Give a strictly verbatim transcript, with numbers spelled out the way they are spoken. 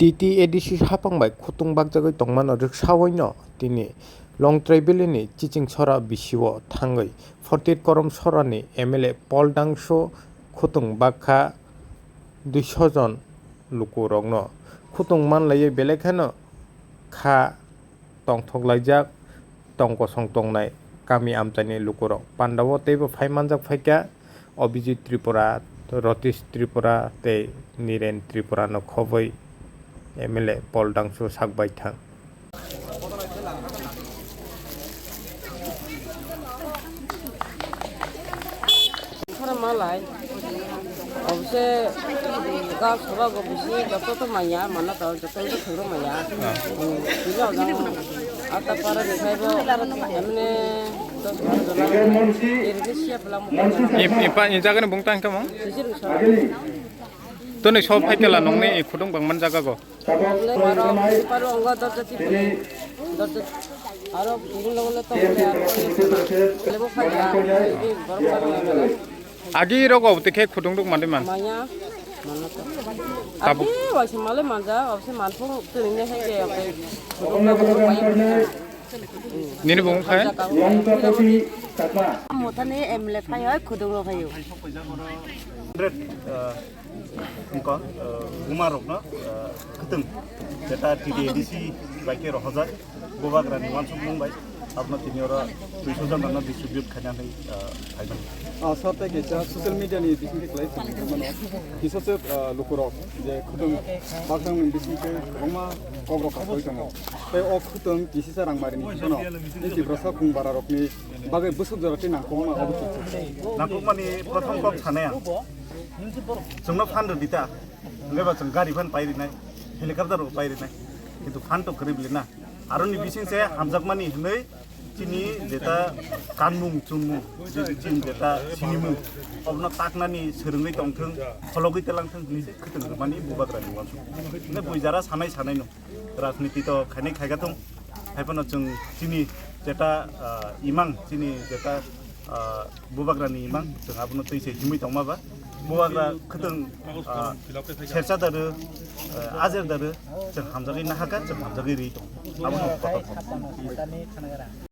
T T A D C hapang bai khutung bakjagwi tongmano rwksaoino tini Longtrai Valley ni Chiching Sora bisio thangwi forty eight Korom Sora ni M L A Paul Dangso khutung bakha duiso jon lukurokno khutung manlaiwi belai kheno kha tongthok laijak tong kosong tongnai kami amchaini lukurok. Pandao teibo phai manjak phaikha Abhijit Tripura, Ratish Tripura tei Niren Tripura no khobwi M L A Paul Dangso sak bai thang. Khara malai. Obse ga sora go bisi joto to maya, mana to joto to soro maya. Hmm, tini o jang ata para ni khai bo, emne dos bar jona. Eri ke siap lam. Ipa, i jaga ni bung tang kamo? Sisir ni sora. To ni so phai tela nong ni khudung bang man jaga go. Tabuk le maro, siparo ongo dorja tipuli. Dorja, aro bini logo le tong le aro lebo phai ya. Borok maro le maro. Agi rogo tei khe khudung rok mande man. Manya, mana to. Tabuk. Agi waisa male manja, waisa manphung tini ne hai ke, oke. Khudung rok manja. Nini bung khai? Mothani M L A phai hoi khudung rok hayo. Hundred, uh, wngkha, uh, buma rokno, uh, khwtwng, jeta T T A D C bai khe rohorjak, bubagrani uansukmung bai, abono tini oro duiso jon rokno distribute khaina hinwi, uh, phaimani. Ah, sir, tei kaisa social media ni bisingtwi kwlai tongmano, kisa se, ah, lukurok je khwtwng bakchangni bisingtwi kwbangma kokrok kasui tongo. Tei o khwtwng kisisa rangmari ni bisingo ni Tiprasa kung bara rokni bagwi bwswk jora tei nangkukma obo chukjak. Nangkukmani prothom kok sanai ang. Chwngno phan rwdi ta. Hwnkhe ba chwng gari phan pai rwnai, helicopter rok pai rwnai. Kintu phan to kwrwi bwle na. Aroni bising se hamjakmani hwnwi chini jeta kanmung chunmung, je chini jeta sinimung, obono taknani swrwngwi tongthwng, khologwi telangthwng hwnwi se khwtwng rwmani bubagrani uansuk. Hwnkhe bui jara sanai sanai no. Rajniti to khainai khaika thung. Haiphano chwng chini jeta, ah, imang, chini jeta, ah, bubagrani imang, chwng abono twi se himwi tongma ba. Bubagra khwtwng, ah, sersa da rw, ah, ajer da rw, chwng hamjagwi nahakha, chwng hamjagwi ri tong. Abono kotor.